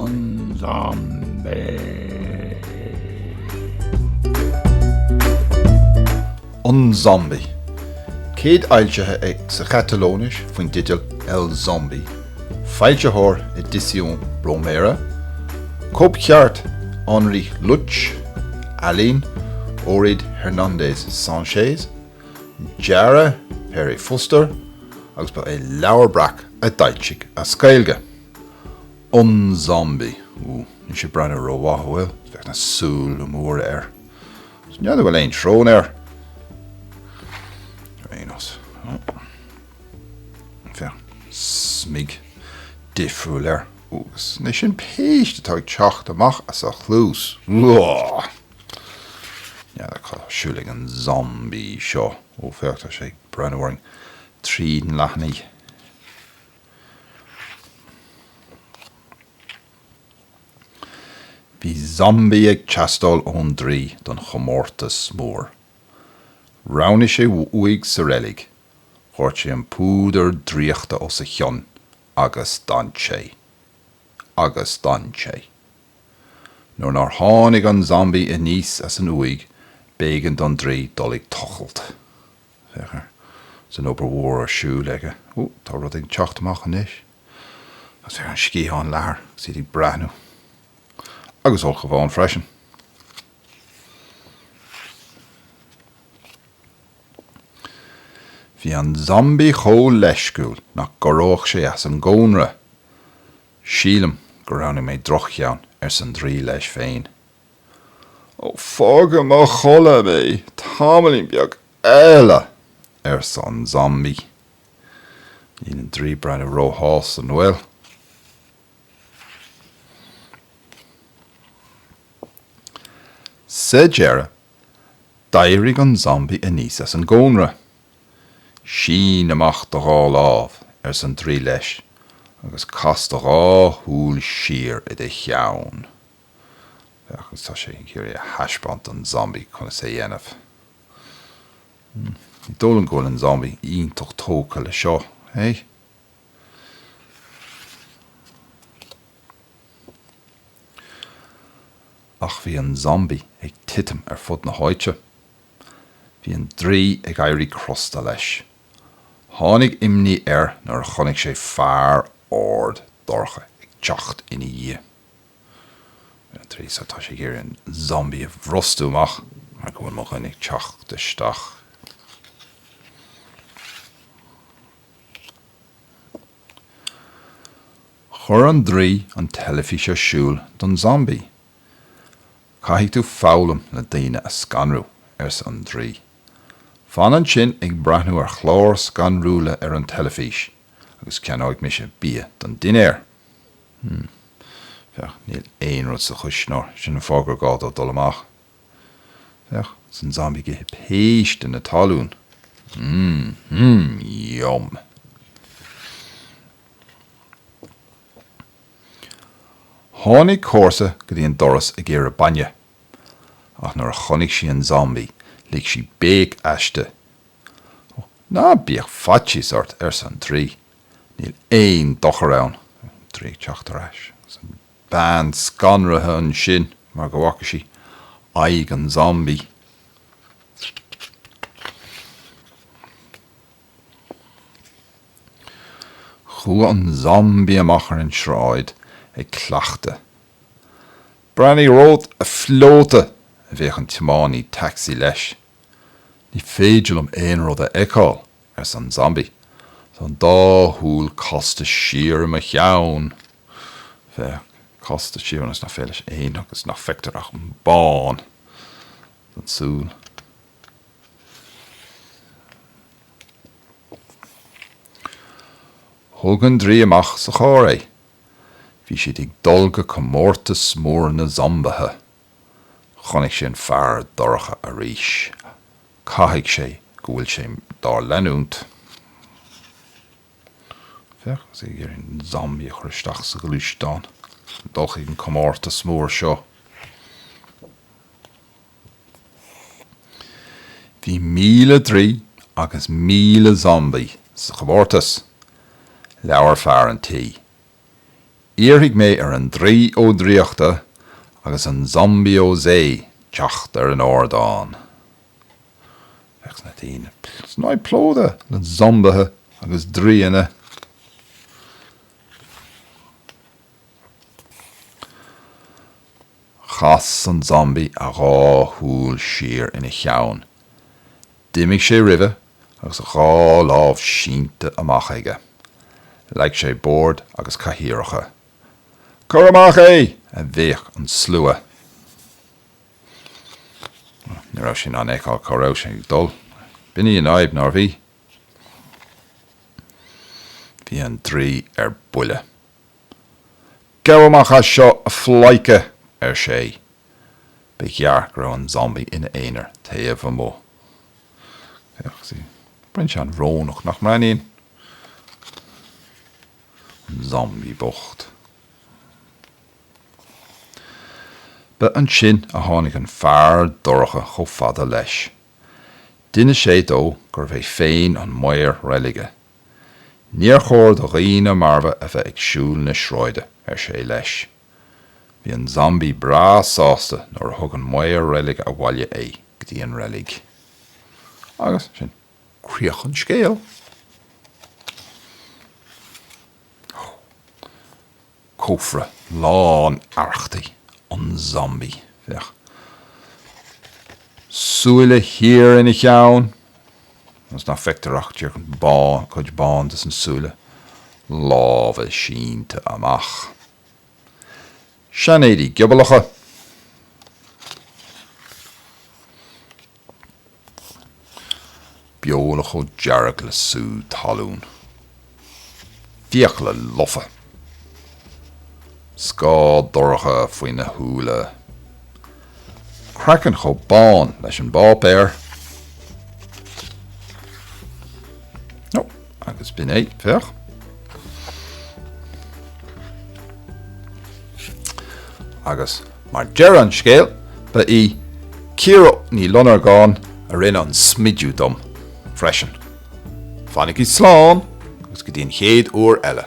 An Zombie. An Zombie. Céadfhoilsithe é sa Chatalóinis faoin dteideal El Zombi. Foilsitheoir Edicions Bromera. Cóipcheart Enric Lluch. Ealaín Orid Hernández Sánchez. Dearadh Pere Fuster agus ba é Leabhar Breac a d'fhoilsigh as Gaeilge. An Zombie. Ooh, níl sé ag breathnú rómhaith, an bhfuil? Féach na súile móra air. Is n'fheadar an bhfuil aon srón air. Ar aon nós. Féach, smig difriúil air. Ooh, agus an é sin péist atá ag teacht amach as a chluas. Uah! N'fheadar cad tá ar siúl ag an zombie seo. Ó, féach, tá sé ag breathnú orainn tríd na leathanaigh. Bhí zombie ag teastáil ón draoi don chomórtas mór. Roghnaigh sé uaigh sa reilig, dhoirt sé an púdar draíochta os a chionn agus d'fhan sé. Agus d'fhan sé. Nuair nár tháinig an zombie aníos as an uaigh, b'éigean don draoi dul ag tochailt. Féach air. Is an obair mhór ar siúl aige. Ó, tá rud ag teacht amach anois. Agus féach an sciathán leathair agus iad ag breathnú. Agus ulchabhán freisin. Bhí an zombie chomh leisciúil nach gcorródh sé as an gcónra. Sílim gur roghnaigh mé droch-cheann, arsa an draoi leis féin. Ó, fág i mo chodladh mé tamaillín beag eile! arsa an zombie. Níl an draoi ag breathnú róshásta, an bhfuil? Sa deireadh, d'éirigh an zombie aníos as an gcónra. Sín amach do dhá lámh, arsa an draoi leis, agus cas do dhá shúil siar i do cheann. Féach, agus tá sé ag iarraidh a thaispeáint don zombie conas é a dhéanamh. Ní dóigh liom go bhfuil an zombie iontach tógtha le seo, hey? Ach bhí an zombie ag titim ar fud na háite. Bhí an draoi ag éirí crosta leis. Tháinig imní air nuair a chonaic sé fear ard dorcha ag teacht ina dhiaidh. An draoi so tá sé ag iarraidh an zombie a bhrostú amach mar go bhfuil mo dhuine ag teacht isteach. Chuir an draoi an teilifís ar siúl don zombie. Caithfidh tú foghlaim le daoine a scanrú, arsa an draoi. Fan ansin ag breathnú ar chláir scanrúla ar an teilifís agus ceannóidh mise bia don dinnéar. Hmm. Féach, níl aon rud sa chuisneoir, sin an fáth gur gá dó dul amach. Féach, is an zombie ag ithe péiste na talún. Mmm, hmm, yum. Tháinig comharsa go dtí an doras ag iarraidh bainne, ach nuair a chonaic sí an zombie lig sí béic aisti. Ó, ná bíodh faitíos ort, arsa an draoi, níl aon dochar ann. An draoi ag teacht ar ais agus an bhean scanraithe ansin mar go bhfaca sí aghaidh an zombie. Chuaigh an zombie amach ar an sráid ag cleachtadh. Breathnaigh romhat, a phleota! a bhéic an tiománaí tacsaí leis. Ní féidir liom aon rud a fheiceáil, arsa an zombie. Tá an dá shúil casta siar i mo cheann. Féach, casta siar ionas nach féidir leis aon agus nach bhfeictear ach an bán den tsúil. Thug an draoi amach sa charr é. Bhí siad ag dul go comórtas mór na zombaithe. Chonaic sé an fear dorcha arís. Caithfidh sé go bhfuil sé dár leanúint. Féach, agus é ag iarraidh an zombie a chur isteach sa ghluaisteán. Dul chuig an comórtas mór seo. Bhí 1,000 draoi agus 1,000 zombie sa chomórtas. Labhair fear an tí. Iarrfaidh mé ar an Draoi Ó Draíochta agus an Zombie Ó Zé teacht ar an ardán. Bheadh na daoine snáith plódaithe le zombaithe agus draíonna. Chas an Zombie a dhá shúil siar ina cheann. D'imigh sé roimhe agus a dhá lámh sínte amach aige. Leag sé boird agus cathaoireacha. Cuir amach é! a bhéic an slua. Ní raibh sé in ann fheiceáil cá raibh sé ag dul. B'in í an fhadhb, nárbh í? Bhí an draoi ar buile. Gabh amach as seo, a phleidhce! ar sé. Ba ghearr go raibh an Zombie ina aonar taobh amuigh. Féach, breathnaíonn sé an-bhrónach, nach mbreathnaíonn? An Zombie bocht. Ba ansin a tháinig an fear dorcha chomh fada leis. D'inis sé dó gurbh é féin an maor reilige. Níor chóir do dhaoine marbha a bheith ag siúl na sráide, ar sé leis. Bhí an Zombie breá sásta nuair a thug an maor reilige abhaile é go dtí an reilig. Agus sin críoch an scéil. Cófra lán arrachtaí, an Zombie. Féach. Súile thiar ina cheann, agus nach bhfeictear ach díreach an bán, cuid bán de sna súile. Lámha sínte amach. Seanéadaí giobalacha. Beola chomh dearg le sú talún. Fiacla lofa. Scáth dorcha faoina shúile. Craiceann chomh bán leis an bpáipéar. Ó, agus b'in é, féach. Agus mar deireadh an scéil, ba í Ciara Ní Lonargáin a rinne an smidiú dom freisin. Fanaigí slán agus go dtí an chéad uair eile.